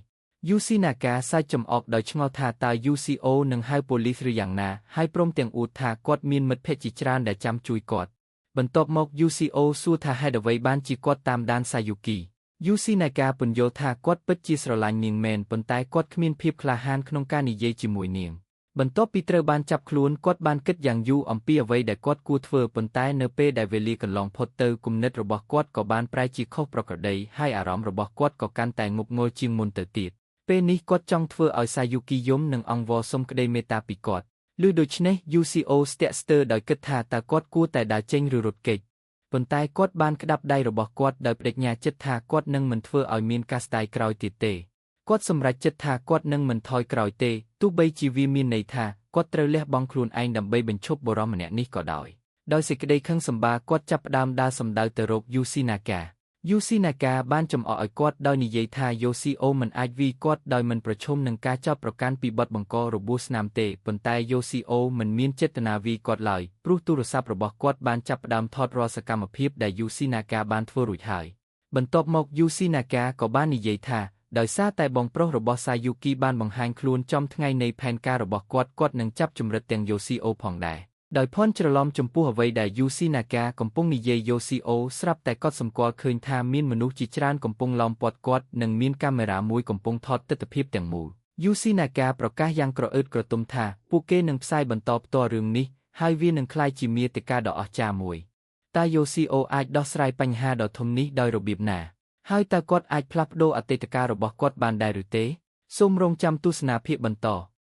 យូស៊ីណាកាសាច់ចំអកដោយឆ្ងល់ថាតើយូស៊ីអូនឹងហៅប៉ូលីសឬយ៉ាងណាហើយព្រមទាំងអួតថាគាត់មានមិត្តភក្តិជាច្រើនដែលចាំជួយគាត់បន្ទាប់មកយូស៊ីអូសួរថាហេតុអ្វីបានជាគាត់តាមដានសាយុគីយូស៊ីណាកាពន្យល់ថាគាត់ពិតជាស្រឡាញ់នាងមែនប៉ុន្តែគាត់គ្មានភាពក្លាហានក្នុងការនិយាយជាមួយនាងបន្ទាប់ពីត្រូវបានចាប់ខ្លួនគាត់បានគិតយ៉ាងយូរអំពីអ្វីដែលគាត់គួរធ្វើប៉ុន្តែនៅពេលដែលវេលាកន្លងផុតទៅគំនិតរបស់គាត់ក៏បានប្រែជាខុសប្រក្រតីហើយអារម្មណ៍របស់គាត់ក៏កាន់តែងប់ងល់ជាងមុនទៅទៀតពេលនេះគាត់ចង់ធ្វើឲ្យសាយុគីយំនិងអង្វរសុំក្តីមេត្តាពីគាត់ឬដូច្នេះយូស៊ីអូស្ទាក់ស្ទើរដោយគិតថាតើគាត់គួរតែដើរចេញឬរត់គេចប៉ុន្តែគាត់បានក្តាប់ដៃរបស់គាត់ដោយប្តេជ្ញាចិត្តថាគាត់នឹងមិនធ្វើឲ្យមានការស្ដាយក្រោយទៀតទេគាត់សម្រេចចិត្តថាគាត់នឹងមិនថយក្រោយទេទោះបីជាវាមានន័យថាគាត់ត្រូវលះបង់ខ្លួនឯងដើម្បីបញ្ឈប់បុរសម្នាក់នេះក៏ដោយដោយសេចក្តីខឹងសម្បារគាត់ចាប់ផ្ដើមដើរសម្ដៅទៅរកយូស៊ីណាកាយូស៊ីណាកាបានចំអកឲ្យគាត់ដោយនិយាយថាយូស៊ីអូមិនអាចវាយគាត់ដោយមិនប្រឈមនឹងការចោទប្រកាន់ពីបទបង្ករបួសស្នាមទេប៉ុន្តែយូស៊ីអូមិនមានចេតនាវាយគាត់ឡើយព្រោះទូរស័ព្ទរបស់គាត់បានចាប់ផ្ដើមថតរាល់សកម្មភាពដែលយូស៊ីណាកាបានធ្វើរួចហើយបន្ទាប់មកយូស៊ីណាកាក៏បាននិយាយថាដោយសារតែបងប្រុសរបស់សាយុគីបានបង្ហាញខ្លួនចំថ្ងៃនៃផែនការរបស់គាត់គាត់នឹងចាប់ជំរិតទាំងយូស៊ីអូផងដែរដោយភ័ន្តច្រឡំចំពោះអ្វីដែលយូស៊ីណាកាកំពុងនិយាយយូស៊ីអូស្រាប់តែគាត់សម្គាល់ឃើញថាមានមនុស្សជាច្រើនកំពុងឡោមព័ទ្ធគាត់និងមានកាមេរ៉ាមួយកំពុងថតទិដ្ឋភាពទាំងមូលយូស៊ីណាកាប្រកាសយ៉ាងក្រអឺតក្រទុំថាពួកគេនឹងផ្សាយបន្តផ្ទាល់រឿងនេះហើយវានឹងក្លាយជាមាតិកាដ៏អស្ចារ្យមួយតើយូស៊ីអូអាចដោះស្រាយបញ្ហាដ៏ធំនេះដោយរបៀបណាហើយតើគាត់អាចផ្លាស់ប្ដូរអតីតកាលរបស់គាត់បានដែរឬទេសូមរងចាំទស្សនាភាគបន្ត។